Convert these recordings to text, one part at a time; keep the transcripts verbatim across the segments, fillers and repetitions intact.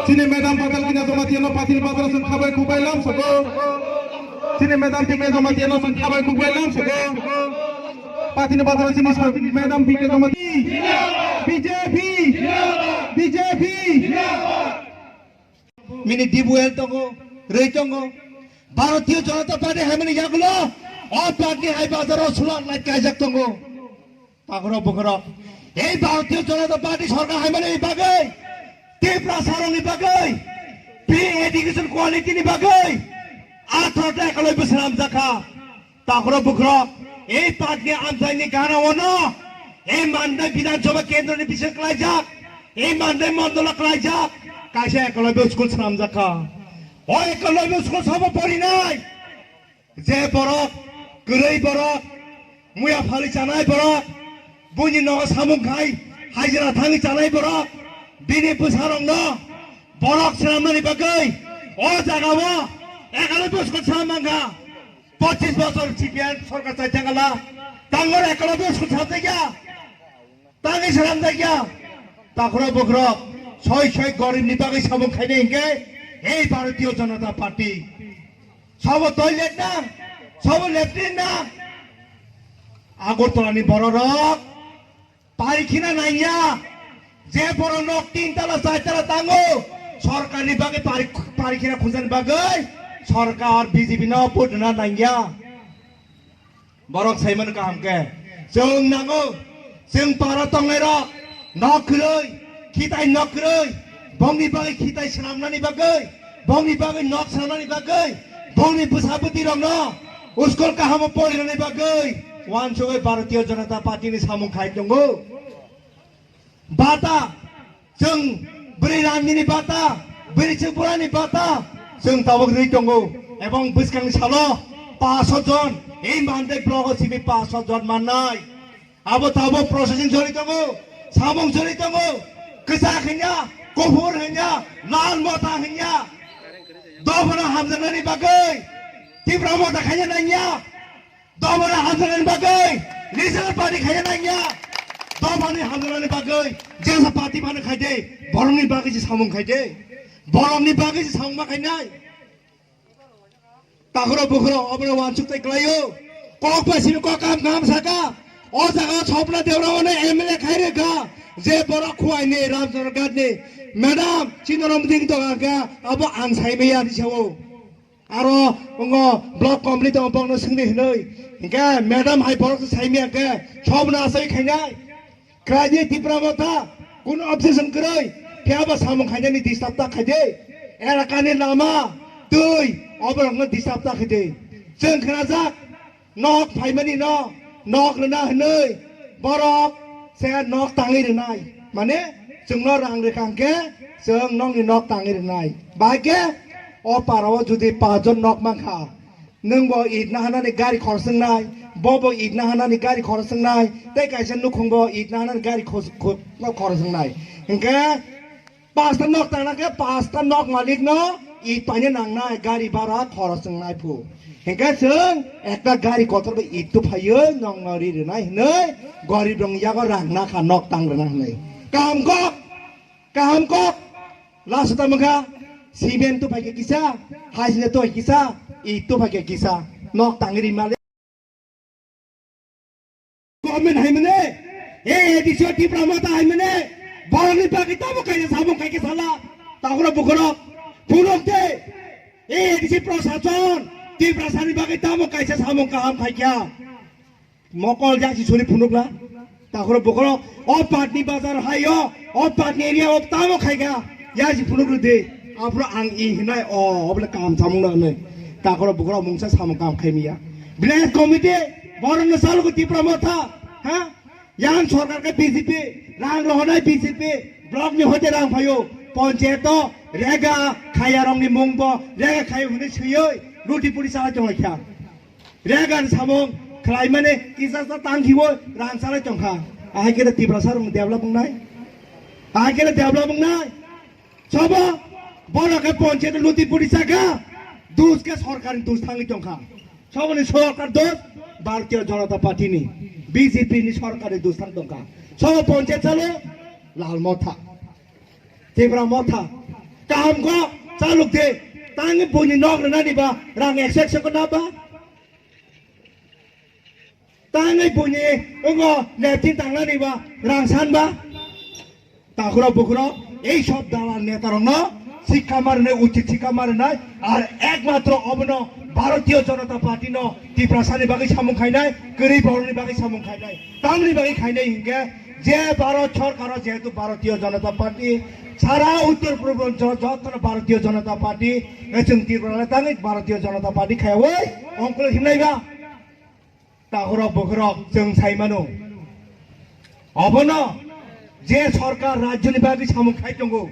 Chini madam Patal Kanya Jamatia no Patini Bazar sing khabai kubai lam soko. Chini madam P K Jamatia no sing khabai kubai lam soko. Patini Bazar chini madam P K Jamatia. B J P. B J P. Mini dibuel tongo, rei tongo. Bharatiya Janata Party hai mani yagulo, o party hai bazar o sulak lai kaijak tongo. Takhro bukhro. Ei Bharatiya Janata Party sarkar hai mani bagwi, Tripura sarong ni bagwi, free education quality ni bagwi, atharo ta ekoloi bwswlam jakha. Takhro bukhro, ei party ni amchaini gana ono, ei Mandai Bidhan Sabha kendro ni bising klaijak, ei Mandai mondolo klaijak, kaisa ekoloi school swnamjakha. O ekoloi school sabo porinai. Je borok, kwrwi borok, muya phali chanai borok, buini nogo samung khai, hajira thangwi chanai borok, bini bwsarokno borok swnamnani bagwi o jagao ekoloi school swnam mankha. Pochis bosor C P M sorkar chai thangala, tangor ekoloi school swnamjakya. Tangwi swnamjakya. Takhro bukhro, soi soi gorib ni bagwi samung khainai hinkhe, ei Bharatiya Janata Party. Sabo toilet nang, sabo latrine nang. Agartala ni bororok parikhina nangya. Je borok nok tin tala, char tala tango, sorkar ni bagwi pari-, parikhina khunjani bagwi sorkar B J P no vote rwna nangya. Borok saimano kaham khe. Chwng nango, chwng para tongnairok, nok kwrwi, khitai nok kwrwi, bongni bagwi khitai swnamnani bagwi, bongni bagwi nok swnamnani bagwi, bongni bwsa bwtwirokno school kahamo porinani bagwi uansugwi Bharatiya Janata Party ni samung khai tongo. Bata, chwng bwrwi randini bata, bwrwi chwng burani bata, chwng tabuk rwi tongo. Ebong bwskangni salo paanch sho jon, ei Mandai blogo simi paanch sho jon mannai. Abo tabuk processing choli tongo, samung choli tongo. Kwchak hinya, kuphur hinya, lal mota hinya. Dophano hamjaknani bagwi, Tipra mota khaina nangya. Dophani hamjaknani bagwi regional party khaina nangya. Dophani hamjaknani bagwi jesa party phano khaide, borokni bagwi se samung khaide. Borokni bagwi se samung ma khainai. Takhro bukhro obono uansuk tai kwlaio. Kok bai simi kok kaham kaham saka. O jaga Swapna Debbarma no M L A khai rwkha. Je borok Khowai ni Ramchandra Ghat ni madam chini rom ding tongo kha, abo ang sai maya ni sao. Aro ongo block committee tongo, bokno swngdi hinwi. Hinkhe madam hai borok se saimya khe, sobno asai khainai. Kwraidi Tipra motha, kunu objection kwrwi, phiya ba samung khainani disturb ta khaidi. Erakani lama, twi, oborokno disturb ta khaidi. Chwng khnajak, nok phaimani no, nok rwna hinwi, borok se nok tangwi rwnai. Mane, chwngno rang rwkha hwnkhe, chwng nokni nok tangwi rwnai. Bahai khe, o parao jodi paanch jon nok mankha, nwng bo it nahanani gari khorok swngnai, bo bo it nahanani gari khorok swngnai, tei kaisa nukhung bo it nahanani gari khos-, kho-, khorok swngnai. Hwnkhe, Pasta nok tangna khe pasta nok malik no it paina nangnai, gari bara khorok swngnai phu. Hinkhe chwng ekta gari kotor bai it tu phaiwi nokno ri rwnai hinwi gorib rok yago rang nakha nok tang rwna hinwi. Kaham kok, kaham kok. Last ta mangkha cement tu phaikhe kisa, hajina tu kisa, it tu phaikhe kisa. Nok tangwi ri malik. Government hai mane, A A D C o Tipra motha hai mane, borokni bagwi tamo kaisa samung khai khe sala, takhro bukhro, phunuk de, A A D C prosason, Tiprasani bagwi tamo kaisa samung kaham khai kha. Mokol jasi suri phunukla, takhro bukhro, o patni bazar hai o, o patni area o tamo khai kha, jasi phunuk de, aphro ang i hinai o, obole kaham samung na hinai, takhro bukhro mungsa samung kaham khai miya. Village committee, borokno salgo Tipra motha, ha? Yang sorkar khe B J P, rang rohonai B J P, block ni hoite rang phaio, panchayat o rega khaya rong ni mung bo, rega khayo hwnwi swiwi, luti puri chalai tong lai kha. Rega ni samung khlai mani kisa sa tang khibo rang chalai tong kha. Ahai khe Tiprasa rong develop wngnai? Ahai khe develop wngnai? Sobo, bono khe ponchayat luti puri chakha, dus khe sorkarni dus thangwi tongkha. Soboni sorkar dus, Bharatiya Janata Party ni, B J P ni sorkarni dus thang tongkha. Sobo ponchayat chalo, Lal Motha, Tipra Motha, Kaham kok chaluk de. Tangwi buini nok rwnani ba rang ekso ekso ko na ba? Tangwi buini wngo leptin tangnani ba rang san ba? Takhurok bukhurok ei sob dalal netarokno sikha ma rwnai, uchit sikha ma rwnai, ar ekmatro obono Bharatiya Janata Party no Tiprasani bagwi samung khainai, kwrwi borokni bagwi samung khainai. Tamni bagwi khainai hinkhe je Bharat Sarkar o jehetu Bharatiya Janata Party sara Uttor Purbanchal jottono Bharatiya Janata Party, chwng Tripura le tangwi Bharatiya Janata Party khaiwi ongkolo himnai ba? Takhurok bukhurok chwng sai mano. Obono je sorkar rajyoni bagwi samung khai tongo,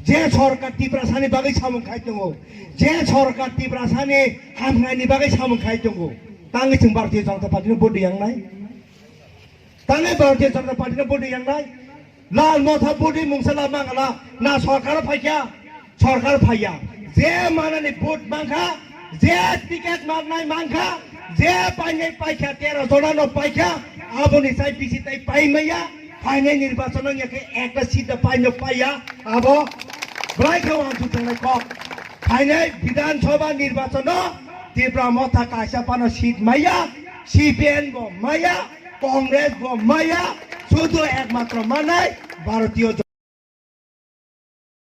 je sorkar Tiprasani bagwi samung khai tongo, je sorkar Tiprasani hamkhaini bagwi samung khai tongo, tangwi chwng Bharatiya Janata Party no vote yangnai? Tangwi Bharatiya Janata Party no vote yangnai? Lal Motha budi mungsa la mangala na sorkar phaikha, sorkar phaiya. Je manani vote mankha, je ticket marnai mankha, je painai paikha, tero jona no paikha, aboni sai bisi tai pai maya, phainai nirbachon no yakhe ekta seat da paino paiya, abo bwlai khe wansuk tongnai kok. Phainai Bidhan Sabha nirbachon no Tipra Motha kaisa phano seat maya, C P M bo maya, Congress bo maya, sudu ekmatro manai Bharatiya